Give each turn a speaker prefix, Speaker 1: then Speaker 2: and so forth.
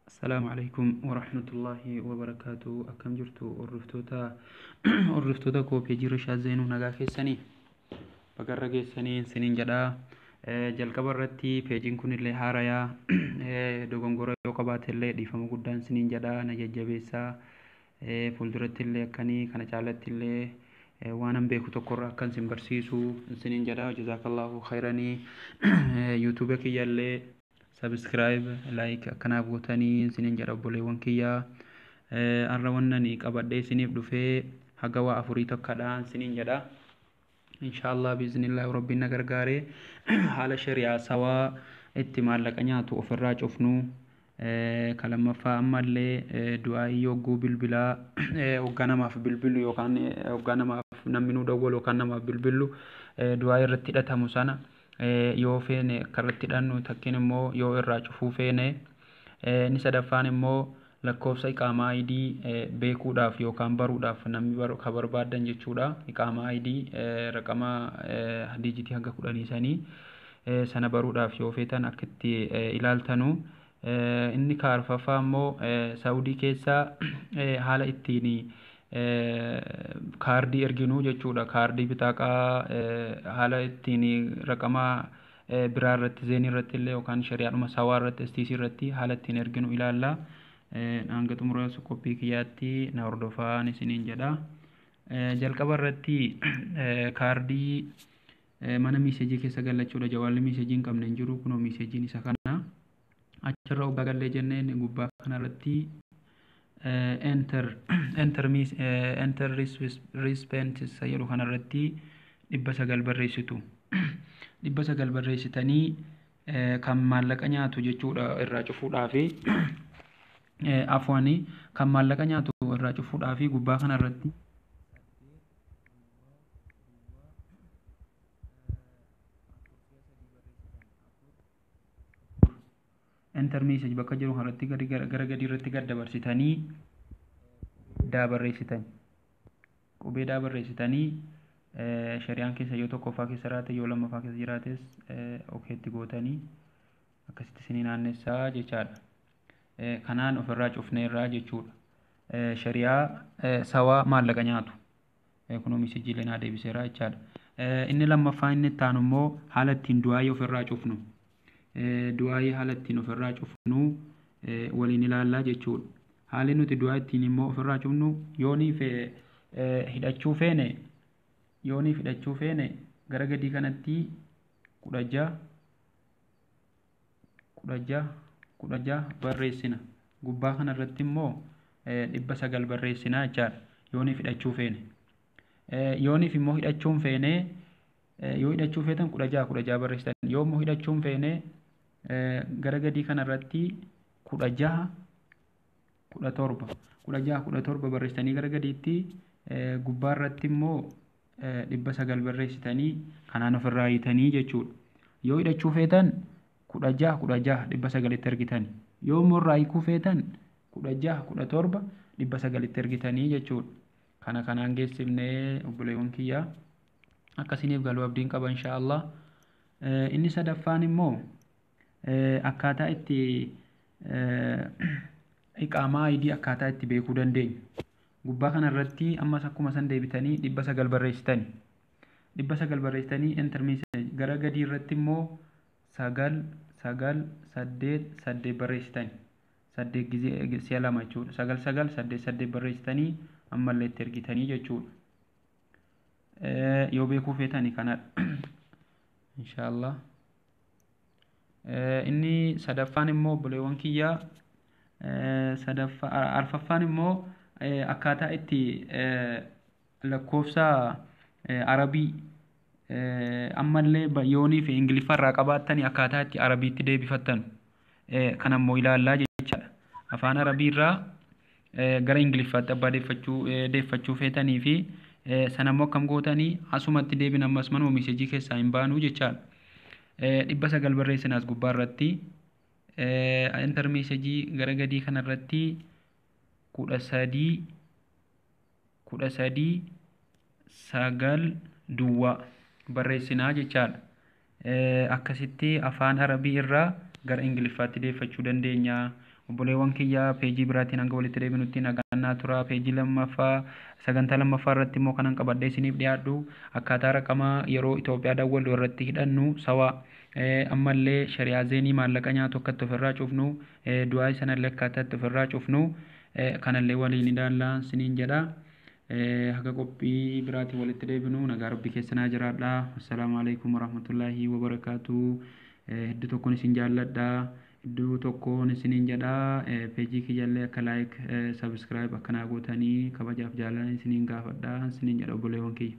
Speaker 1: Assalaamu alaikum warahmatullaahi wabarakaatu. Akkam jirtu hordoftoota koo peejii Rashaad Zeenuu, nagaa keessanii? Bagarra geessanii isiniin jedhaa. Jalqaba irratti peejiin kunillee haarayaa, dogongora yoo qabaate illee dhiifama guddaan isiniin jedhaa, na jajjabeessaa. Fuulduratti illee akkanii kana caalatti illee waan an beeku tokkorraa akkan isin barsiisu isiniin jedhaa. Jazaakallaahu khayranii. YouTube kiyyallee subscribe, like akkanaaf gootanii isiniin jedha. Obboleewwan kiyyaa, har'a wannan qabadhee isiniif dhufee haga waa afurii tokkadha isiniin jedha. Inshaallah, biiznillaahi, rabbiin na gargaaree haala shari'aa sawaa itti maallaqa nyaatu ofirraa cufnu. Ka lammaffaa ammallee du'aa'ii yogguu bilbilaa, hoggaa namaaf bilbilu yookaan hoggaa namaaf namni nu dawwalu yookaan namaaf bilbilu du'aa irratti hidhatamu sana yoo feene akka irratti hidhannu, takkiin immoo yoo irraa cufuu feene. Inni sadaffaan immoo lakkoofsa iqaamaa ID beekuudhaaf yookaan baruudhaaf namni ka barbaadan jechuudha. Iqaamaa ID raqama diijitii hanga 10 sanii sana baruudhaaf yoo feetan akka itti ilaaltanu. Inni ka arfaffaa immoo Saawudii keessa haala ittiin kaardii erginuu jechuudha. Kaardii bitaaqaa haala ittiin raqama biraa irratti, Zain irratti illee yookaan shari'aadhuma sawaa irratti, STC irratti haala ittiin erginu ilaalla. Hanga xumura qophii kiyyaatti na hordofaan isiniin jedha. Jalqaba irratti kaardii mana message keessa gallachuudha. Jawaalli message hin qabne hin jiru. Kunoo messageiin isa kana. Achirra hoggaa gallee jenneen gubbaa kanarratti enter recipient jedhu kanarratti 900 barreessitu. 900 barreessitanii kan maallaqa nyaatu jechuudha irraa cufuudhaafi, afwanii, kan maallaqa nyaatu irraa cufuudhaafi gubbaa kanarratti 8 0 0 4 3 barreessitan. Enter message bakka jiru kanarratti gara gadii irratti gad dabarsitanii daa barreessitan. Qubee daa barreessitanii shari'aan keessa yoo tokkoffaa keessa jiraate, yoo lammaffaa keessa jiraates okeetti gootanii akkasitti isinii naannessaa jechaadha. Kanaan ofirraa cufneerraa jechuudha. Shari'aa sawaa maallaqa nyaatu. Kunoo messageiilee naa deebiseera jechaadha. Inni lammaffaa, inni itti aanu immoo haala ittiin du'aayii ofirraa cufnu. Du'aayii haala ittiin ofirraa cufnu waliin ilaallaa jechuudha. Haalli nuti du'aa ittiin immoo ofirraa cufnu, yooniif hidhachuu feene gara gadii kanatti 16 16 16 barreessina. Gubbaa kanarratti immoo 900 barreessina jechaadha. Yooniif hidhachuu feene. Yooniif immoo hidhachuun feene, yoo hidhachuu feetan 16 16 barreessitan. Yoo immoo hidhachuun feene gara gadii kanarratti 16 17 16 17 barreessitanii gara gadiitti gubbaa irratti immoo 900 barreessitanii kanaan ofirraa hiitanii jechuudha. Yoo hidhachuu feetan 16 16 900tti ergitani. Yoo immoo irraa hiikuu feetan 16 17 900tti ergitanii jechuudha. Kana kanaan geessifnee, obboleewwan kiyyaa, akkasiniif galuu abdiin qaba, inshaallah. Inni sadaffaan immoo akkaataa itti iqaamaa ID akkaataa itti beekuu dandeenyu. Gubbaa kanarratti ammas akkuma san deebitanii 900 barreessitani. 900 barreessitanii enter message gara gadii irratti immoo 9 9 8 8 barreessitani. Saddeet gizee si'a lama jechuudha. 9 9 8 8 barreessitanii ammallee itti ergitanii jechuudha. Yoo beekuu feetani kanadha. Inshaallah. Inni sadaffaan immoo, obboleewwan kiyyaa, sadaffaa arfaffaan immoo akkaataa itti lakkoofsa Arabii ammallee yoonii fi Ingiliffa irraa qabaattanii akkaataa itti Arabiitti deebifattan kan ammoo ilaallaa jechaadha. Afaan Arabii irraa gara Ingiliffaatti abbaa deeffachuu feetanii fi sana immoo akkam gootanii? Asumatti deebin, ammas manuma message keessaa hin baanuu jechaadha. 900 barreessina as gubbaa irratti. Enter message gara gadii kanarratti 13 13 9 duwwaa barreessinaa jechaadha. Akkasitti afaan Arabii irraa gara Ingiliffaatti deeffachuu dandeenya. Obboleewwan kiyya, peejii biraatiin hanga walitti deebinutti nagaan tura. Peejii lammaffaa, sagantaa lammaffaa irratti immoo kanan qabadhee isiniif dhiyaadhu akkaataa raqamaa yeroo Itoophiyaa dawwallu irratti hidhannu sawa, ammallee shari'aa zeenii maallaqa nyaatu akka itti ofirraa cufnu, du'aa sanallee akkaataa itti ofirraa cufnu kanallee waliin ilaallaa isiniin jedha. Haga qophii biraatiin walitti deebinu nagaa Rabbii keessanaa jiraadha. Assalaamu alaikum warahmatullaahi wabarakaatu. Hedduu tokkoon isin jaalladha. Hedduu tokkoon isiniin jedha. Peejii kiyyallee akka like, subscribe akkanaa gootanii kabajaaf jaalala isiniin gaafadha isiniin jedha, obboleewwan kiyya.